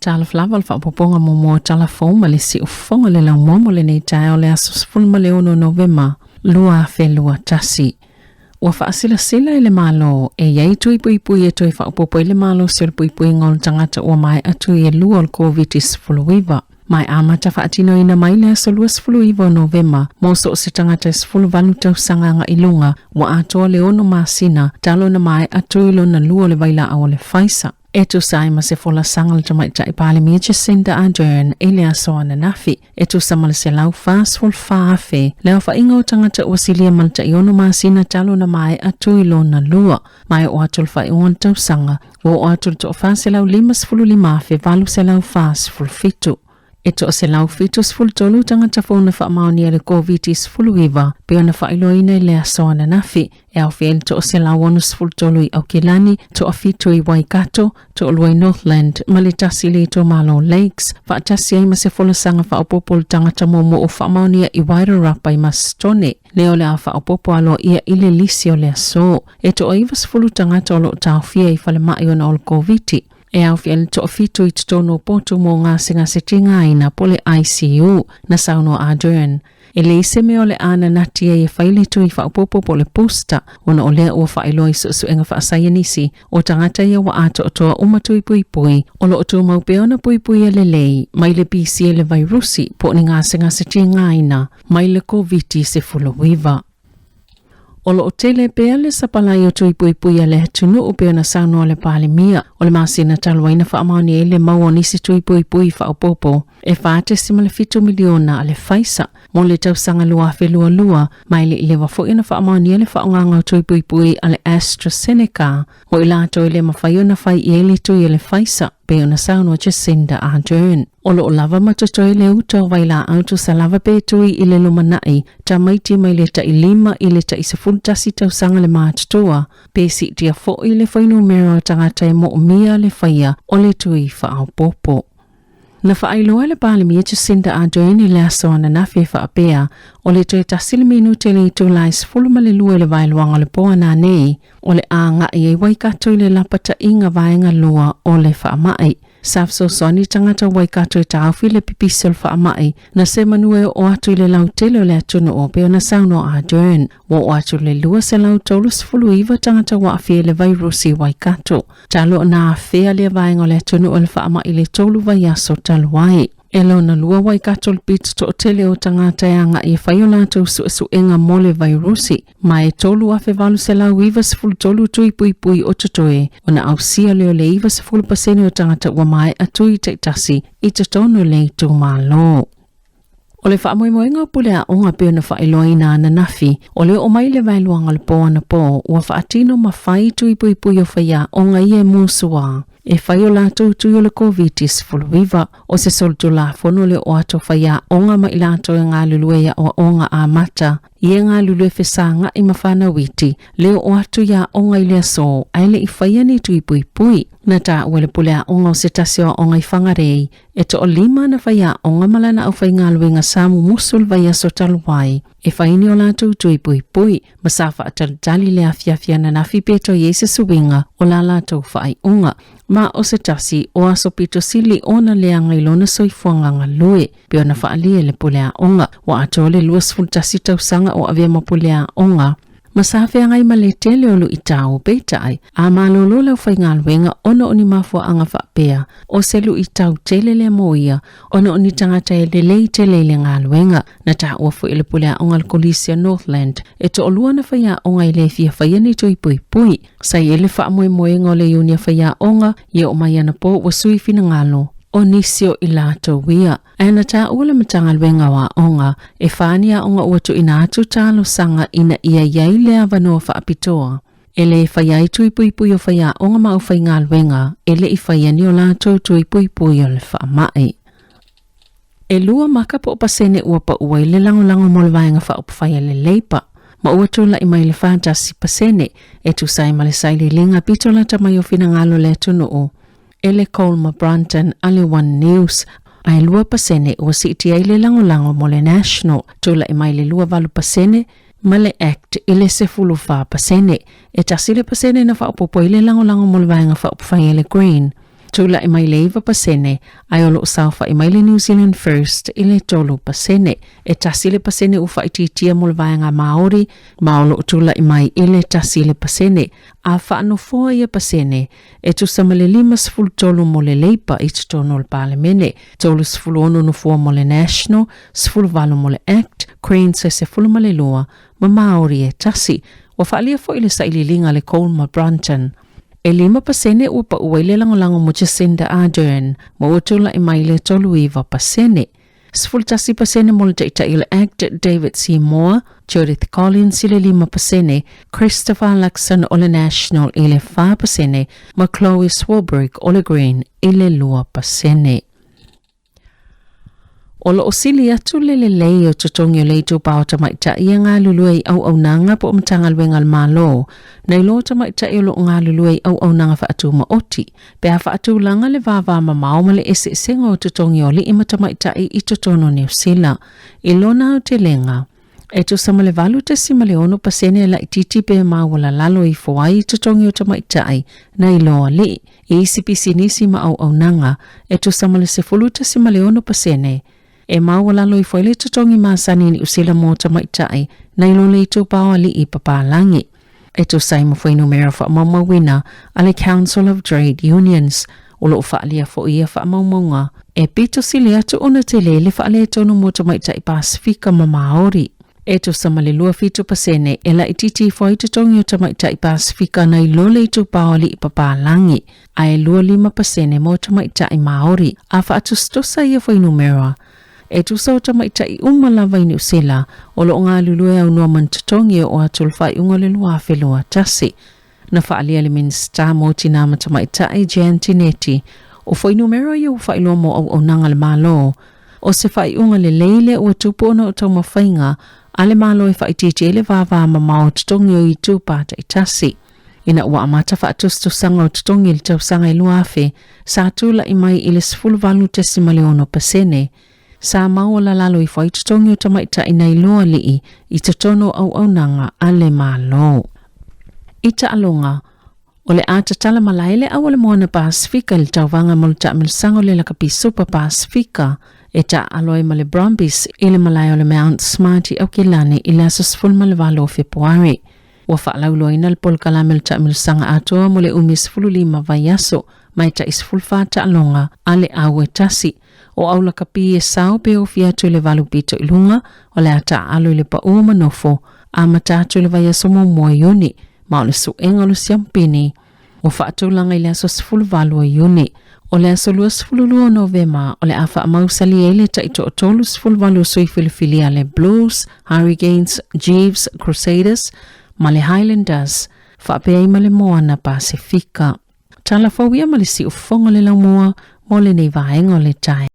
Talofa lava o le faaopoopoga muamua o Tala Fou ma le Siufofoga le laumua mo lenei taeao le aso 16 Novema 2021. Ua faasilasila e le Malo e i ai tui puipui e toe faaopoopo ai le malosi o le puipuiga o le tagata ua maea tui e lua o le Koviti-19. Ma e amata faatinoina mai le aso 29 o Novema mo so o se tagata e 18 tausaga agai i luga ua atoa le ono masina talu ona maea tui lona lua o le vailaau o le Pfizer. E tusa ai ma se folasaga a le Tamaitai Palemia Jacinda Ardern i le aso ananafi, e tusa ma le 144,000 le aofaiga o tagata ua silia ma le tai-ono masina talu ona maea tui lona lua. Ma e oo atu i le faaiuga o le tausaga, ua oo atu i le toa-455,847. E toa-173 tagata fou na faamaonia i le Koviti-19 pei ona faailoaina i le aso ananafi, e aofia ai le toa-163 i Aukilani, toafitu i Waikato, toalua i Northland ma le tasi i le itumalo Lakes, faatasi ai ma se folasaga faaopoopo o le tagata muamua ua faamaonia i Wairarapa i Masitone, lea o le a faaopoopo aloaia i le lisi o le aso. E toa-90 tagata o lo o taofia i falemai ona o le Koviti. E aofia ai le toafitu i totonu o potu mo gasegase tigaina po o le ICU, na saunoa Ardern. E leai se mea o le a nanati ai e fai le tui faaopoopo po o le booster, ona o lea ua faailoa i suesuega faasaienisi, o tagata ia ua atoatoa uma tui puipui, o lo o tumau pea ona puipuia lelei mai le pisi e le vairusi po o ni gasegase tigaina mai le Koviti-19. O lo o tele pea le sapalai o tui puipui a le atunuu pei ona saunoa le Palemia. O le masina talu ai na faamaonia ai le mau o nisi tui puipui faaopoopo e 4.7 miliona a le Pfizer mo le tausaga 2022, ma e le i leva foi ona faamaonia le faaaogaga o tui puipui a le AstraZeneca mo i latou e le mafai ona fai i ai le tui a le Pfizer, pei ona saunoa Jacinda Ardern. O lo o lava ma totoe le uta o vailaau tusa lava pe tui i le lumanai, tamaiti mai le tai lima i le tai 11 tausaga le matutua, pe siitia foi le fuainumera o tagata e moomia le faia o le tui faaopoopo. Na faailoa e le Palemia Jacinda Ardern i le aso ananafi e faapea, o le toe tasi le minute i le itula e 12 i le vaeluaga o le po ananei, o le a agai ai Waikato i le lapataiga vaega lua o le faamai. Sa fesoasoani tagata o Waikato e taofi le pipisi o le faamai, na se manu e oo atu i le lautele o le atunuu, pei ona saunoa Ardern. Ua oo atu i le 239 tagata ua aafia i le vairusi i Waikato. Talu ona afea lea vaega o le atunuu e le faamai i le tolu vaiaso talu ai. E lona lua Waikato le pito toatele o tagata e agai e fai o latou suesuega mo le vairusi, ma e 3,893 tui puipui o totoe ona ausia lea o le 90% o tagata ua maea tui taitasi i totonu o le itumalo. O le faamoemoega o pule aoga pei ona faailoaina ananafi, o le oo mai le vaeluaga o le po anapo, ua faatino ma fai tui puipui o faiaoga ia e musuā e fai o latou tui o le Koviti-19. O se solitulafono le oo atu o faiaoga ma i latou e galulue i aoaoga amata, ia e galulue fesaga'i ma fanau iti, le oo atu i aoga i le aso ae le i faia ni tui puipui. Na taua e le pule aoga o se tasi o aoga i Whangarei, E toalima ana faiaoga ma lana aufaigaluega sa mumusu le vaiaso talu ai e fai ni o latou tui puipui ma sa faatalitali le afiafi ananafi pe toe i ai se suiga o la latou faaiuga. Ma o se tasi o aso pito sili ona leaga i lona soifuaga galue pei ona faaalia e le pule aoga. Ua atoa le 21 tausaga o avea ma pule aoga ma sa feagai ma le tele o luitau, peitai, a malolo le aufaigaluega ona o ni mafuaaga faapea, o se luitau tele lea mo ia, ona o ni tagata e lelei tele i le galuega. Na taua foi e le pule aoga a le Kolisi a Northland, e toalua ana faiaoga e le fia faia ni tui puipui. Sa i ai le faamoemoega o le iunia faiaoga, ia oo mai anapo ua sui finagalo o nisi o i latou ia. Ae na taua le Matagaluega o Aoga e fa ni aoga ua tuuina atu talosaga ina ia i ai le avanoa faapitoa e le fai ai tui puipui o faiaoga ma aufaigaluega e le i faia ni o latou tui puipui o le faamai. E lua maka po o pasene ua pau ai le lagolago mo le Vaega Faaupufai a le Labour, ma ua tulai mai le 41% e tusa ai ma le sailiiliga pito lata mai o finagalo o le atunuu e le Colma Brunton a le One News, ae 2% ua siitia ai le lagolago mo le National, tulai mai le 28% ma le Act i le 14%. E 1% na faaopoopo ai le lagolago mo le Vaega Faaupufai a le Green. Tula'i mai le 9% ae o lo'o saofa'i mai le New Zealand First i le 3%. E 1% ua faaitiitia mo le vaega Māori ma o lo'o tula'i mai i le 1%. A faanofoa ia pasene, e tusa ma le 53 mo le Leipa i totonu o le Palemene, 36 nofoa mo le National, 18 mo le Act, Greens e 12, ma Māori e tasi. Ua faaalia foi le sailiiliga a le Colma Brunton. E 5% ua pau ai le lagolago mo Jacinda Ardern, ma ua tula'i mai le 39%. 11% mo le Taitai o le Act David Seymour, Judith Collins i le 5%, Christopher Luxon o le National i le 4%, ma Chloe Swarbrick o le Green i le 2%. O lo o sili atu le lelei o totogi o le itupa o tamaitai e galulue i auaunaga po o Matagaluega a le Malo, nai lo tamaitai o lo o galulue i auaunaga faatumaoti, pe a faatulaga le vavamamao ma le eseesega o totogi o alii ma tamaitai i totonu o Niu Sila. I lona aotelega, e tusa ma le 8.6% e laitiiti pe maualalalo ifo ai i totogi o tamaitai nai lo alii. I isi pisinisi ma auaunaga, e tusa ma le 10.6% e maualalo ifo ai le totogi masani i Niu Sila mo tamaitai nai lo le itupa o alii papalagi. E tusa ai ma fuainumera faamaumauina a le Council of Trade Unions, o lo o faaalia foi ia faamaumauga e pito sili atu ona tele le faaletonu mo tamaitai Pasefika ma Māori. E tusa ma le 27% e laitiiti ifo ai totogi o tamaitai Pasefika nai lo le itupa o alii papalagi, ae 25% mo tamaitai Māori. A faatusatusa ia fuainumera, E tusa o tamaitai uma lava i Niu Sila o lo o galulue aunoa ma ni totogi e oo atu i le faaiuga o le 2021. Na faaalia e le Minisita mo Tinā ma Tamaitai, Jan Tinetti, o fuainumera ia ua faailoa mo auaunaga a le Malo. O se faaiuga lelei lea ua tupu ona o taumafaiga a le Malo e faaitiitia ai le vavamamao o totogi o itupa taitasi. Ina ua amata faatusatusaga o totogi i le tausaga e 2000, sa tula'i mai i le 18.6%. Sa maualalalo ifo ai totogi o tamaitai nai lo alii i totonu o auaunaga a le Malo. I taaloga, o le a tatala malae le au o le Moana Pasefika i le tauvaga mo le taamilosaga o le Lakapi Super Pasefika e taaalo ai ma le Brumbies i le malae o le Mount Smart i Aukilani i le aso 18 o Fepuari. Ua faalauiloaina le polokalame o le taamilosaga atoa mo le umi 15 vaiaso mai tai 14 taaloga a le au e tasi. O aulakapi e sao pe ofi atu i le valu pito i luga, o le a taaalo i le paua ma nofo, amata atu i le vaiaso muamua o Iuni, ma o le suega o le siampini ua faatulaga i le aso 18 o Iuni. O le aso 22 o Novema, o le a faamausali ai le tai toatolu 18 o sui filifilia a le Blues, Hurricanes, Jeeves, Crusaders ma le Highlanders, faapea ai ma le Moana Pasefika. Tala fou ia ma le siufofoga o le laumua mo lenei vaega o le taeao.